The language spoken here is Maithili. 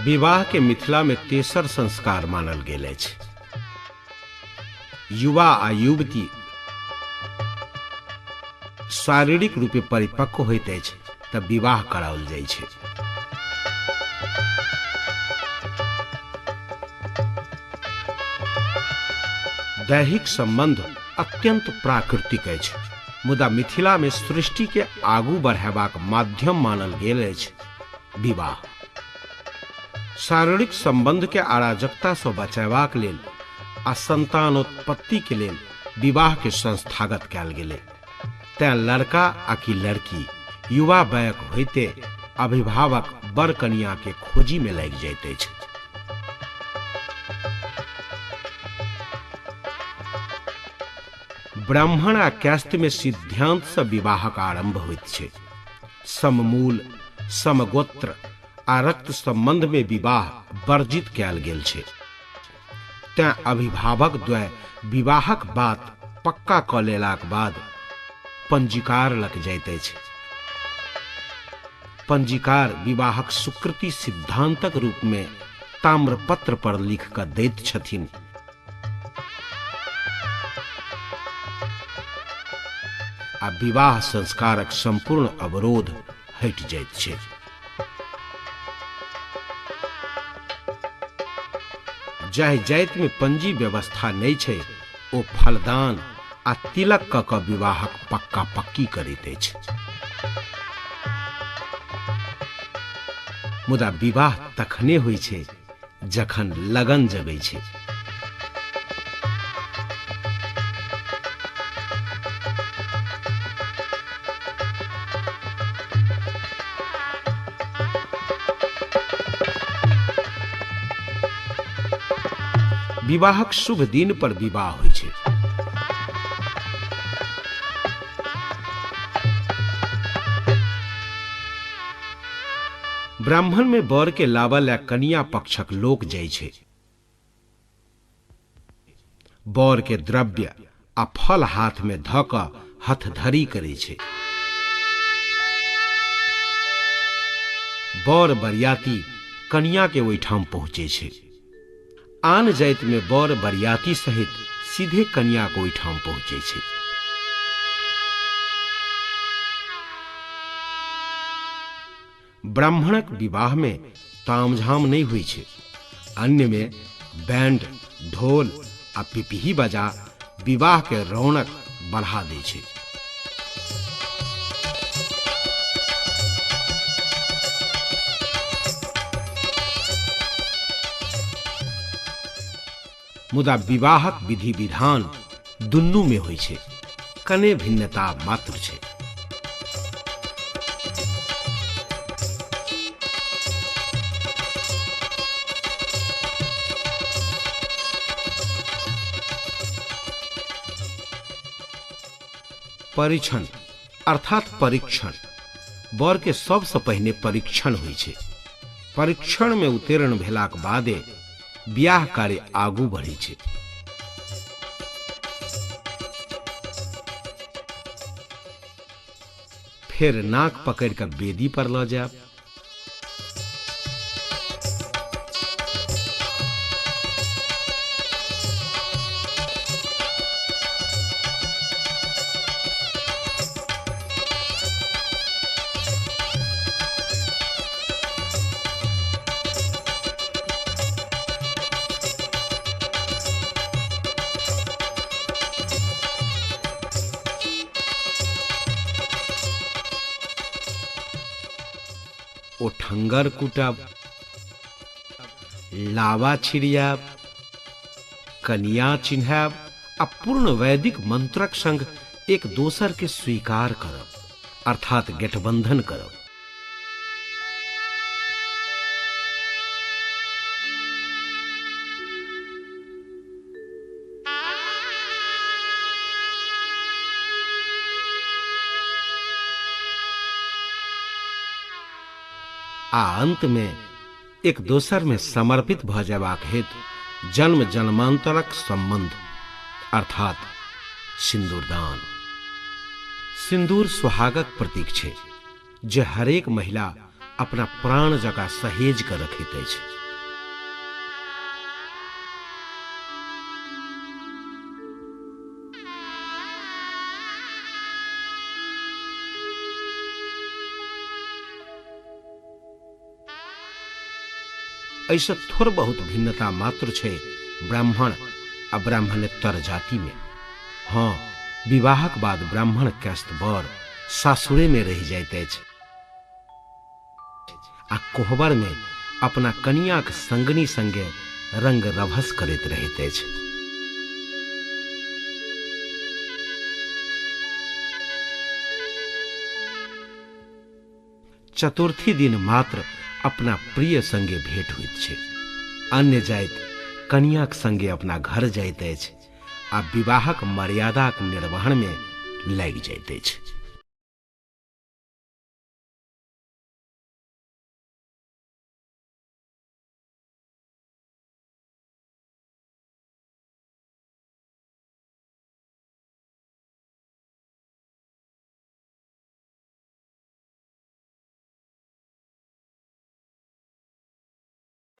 विवाह के मिथिला में तेसर संस्कार मानल गेल अछि। युवा आ युवती शारीरिक रूपे परिपक्व होइत अछि तऽ विवाह कराओल जाइ छै। दैहिक संबंध अत्यंत प्राकृतिक अछि, मुदा मिथिला में सृष्टि के आगू बढ़ेबाक माध्यम मानल गेल अछि विवाह। शारीरिक संबंध के अराजकता सँ बचेबाक लेल आ संतानोत्पत्ति के लेल विवाह के संस्थागत कयल गेलै। तें लड़का आ कि लड़की युवा वयक होइते अभिभावक वर कनिया के खोजी में लागि जाइत अछि। ब्राह्मण आ कैस्त में सिद्धांत सँ विवाहक आरंभ होइत छै। सममूल, समगोत्र आ रक्त संबंध में विवाह वर्जित कयल गेल छै। तें अभिभावक द्वय विवाहक बात पक्का कऽ लेलाक बाद पंजीकार लग जाइत अछि। पंजीकार विवाहक स्वीकृति सिद्धांतक रूप में ताम्रपत्र पर लिख कऽ दैत छथिन। आ विवाह संस्कारक संपूर्ण अवरोध हटि जाइत छै। जाहि जाति में पंजी व्यवस्था नहि छै ओ फलदान आ तिलक कऽ कऽ विवाहक पक्का पक्की करैत अछि। मुदा विवाह तखने होइ छै जखन लगन जगै छै। विवाहक शुभ दिन पर विवाह होइ छै। ब्राह्मण में बर के लाबऽ लए कनिया पक्षक लोक जाइ छै। बर के द्रव्य आ फल हाथ में धऽ कऽ हथधरी करै छै। बर बरियाती कनिया के ओहिठाम पहुँचै छै। आन जाति में बर बरियाती सहित सीधे कनिया के ओहिठाम पहुँचै छै। ब्राह्मणक विवाह में तामझाम नहि होइ छै। अन्य में बैंड, ढोल आ पिपही बजा विवाह के रौनक बढ़ा दै छै। मुदा विवाहक विधि विधान दुनू में होइ छै, कने भिन्नता मात्र छै। परीक्षण अर्थात परीक्षण। वर के सबसँ पहिने परीक्षण होइ छै। परीक्षण में उत्तीर्ण भेलाक बादे बियाह कार्य आगू बढ़ै छै। फेर नाक पकड़ि कऽ वेदी पर लऽ जायब। ओठंगर कुटब, लावा छिड़ियाब, कनिया चिन्हायब आ पूर्ण वैदिक मंत्रक संग एक दोसर के स्वीकार करब अर्थात गठबंधन करब। आ अंत में एक दोसर में समर्पित भ जयबाक हेतु जन्म जन्मांतरक संबंध अर्थात सिंदूरदान। सिंदूर सुहागक प्रतीक छै जे हरेक महिला अपना प्राण जकाँ सहेज कऽ रखैत अछि। एहिसँ थोड़ बहुत भिन्नता मात्र छै ब्राह्मण आ ब्राह्मणेतर जातिमे। हँ, विवाहक बाद ब्राह्मण कैस्त वर सासुरेमे रहि जाइत अछि आ कोहबरमे अपना कनियाँक संगनी संगे रंग रभस करैत रहैत अछि। चतुर्थी दिन मात्र अपना प्रिय संगे भेंट होइत छै। अन्य जाति कनियाँक संगे अपना घर जाइत अछि आ विवाहक मर्यादाक निर्वहणमे लागि जाइत अछि।